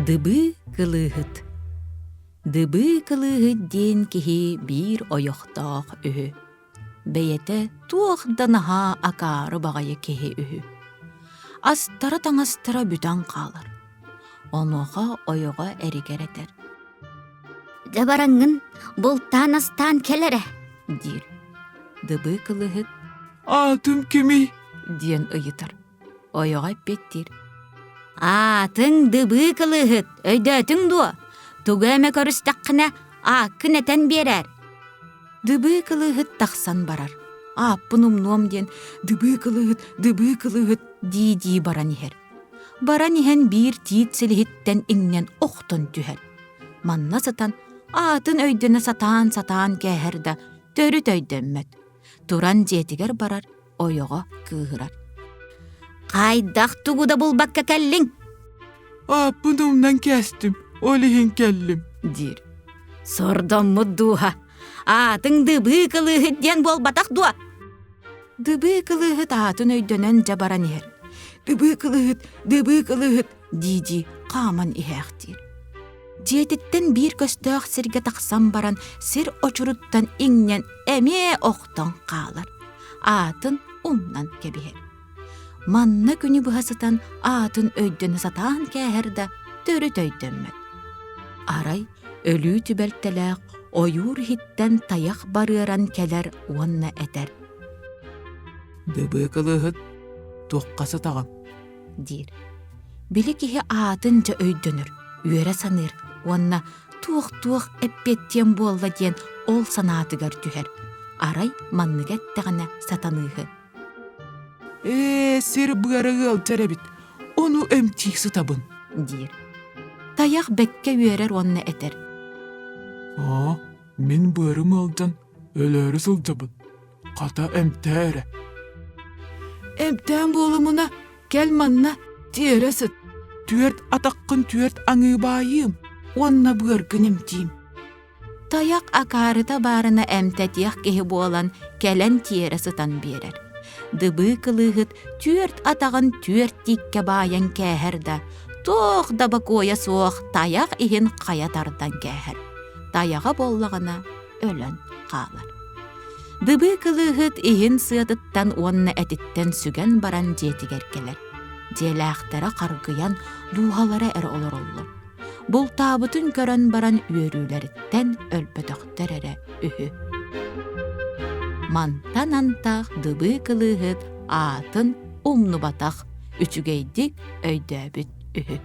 Дыбыы кылыыһыт Дыбыы кылыыһыт диэн киһи биир ойохтоох үһү. Бэйэтэ туох да наһаа акаары баҕайы киһи үһү. Астара-таҥастара бүтэн хаалар. Онуоха ойоҕо эригэр этэр: «Дьэ бараҥҥын бултаан астаан кэл эрэ» диир. Дыбыы кылыһыт «Аатым кимий?» диэн ыйытар. Ойоҕо эппиэттиир: «Аатыҥ Дыбыы кылыыһыт, өйдөөтүҥ дуо? Тугу эмэ көрүстэххинэ, ааккын этэн биэрээр» Дыбыы кылыыһыт тахсан барар. Ааппын умнуом диэн «Дыбыы кылыыһыт, дыбыы кылыыһыт» дии-дии баран иһэр. Баран иһэн биир тиит силиһиттэн иҥнэн охтон түһэр. Манна сытан аатын өйдөнө сатаан-сатаан кээһэр да төрүт өйдөммөт. Туран дьиэтигэр барар, ойоҕо кыыһырар. «Хайдах тугу да булбакка кэллиҥ?» «Ааппын умнан кээстим, ол иһин кэллим» диир. «Сордоммут дууһа, аатыҥ Дыбыы кылыыһыт диэн буолбатах дуо?» Дыбыы кылыыһыт аатын өйдөнөн дьэ баран иһэр. «Дыбыы кылыыһыт, дыбыы кылыыһыт» дии-дии хааман иһээхтиир. Дьиэтиттэн биир көстөөх сиргэ тахсан баран сир очуруттан иҥнэн эмиэ охтон хаалар. Аатын умнан кэбиһэр. Манна күнү быһа сытан аатын өйдөнө сатаан кээһэр да төрүт өйдөммөт. Арай өлүү түбэлтэлээх ойуур иһиттэн тайах барыаран кэлэр уонна этэр: «Дыбыы кылыыһыт, туохха сытаҕын?» диир. Били киһи аатын дьэ өйдөнөр, үөрэ саныыр уонна туох-туох эппиэттиэм буолла диэн ол санаатыгар түһэр. Арай манныгы эттэҕинэ сатаныыһы. «Ээ, сир быара ыалдьар эбит, ону эмтии сытабын» диир. Тайах бэккэ үөрэр уонна этэр: «Аа, мин быарым ыалдьан өлөөрү сылдьабын, хата эмтээ эрэ». «Эмтээн буолумуна, кэл манна, тиэрэ сыт, түөрт атаххын түөрт аҥыы баайыым уонна быаргын эмтиим». Тайах акаарыта баарына эмтэтиэх киһи буолан кэлэн тиэрэ сытан биэрэр. Дыбыы кылыыһыт түөрт атаҕын түөрт тииккэ баайан кээһэр да, туох да бокуойа суох тайах иһин хайа тардан кээһэр. Тайаҕа буоллаҕына өлөн хаалар. Дыбыы кылыыһыт иһин сыатыттан уонна этиттэн сүгэн баран дьиэтигэр кэлэр. Дьиэлээхтэрэ харгыйан дууһалара эрэ олороллор. Бултаабытын көрөн баран үөрүүлэриттэн өлбөтөхтөр эрэ үһү. Мантан антах Дыбыы кылыыһыт аатын умнубатах, үчүгэйдик өйдөөбүт үһү.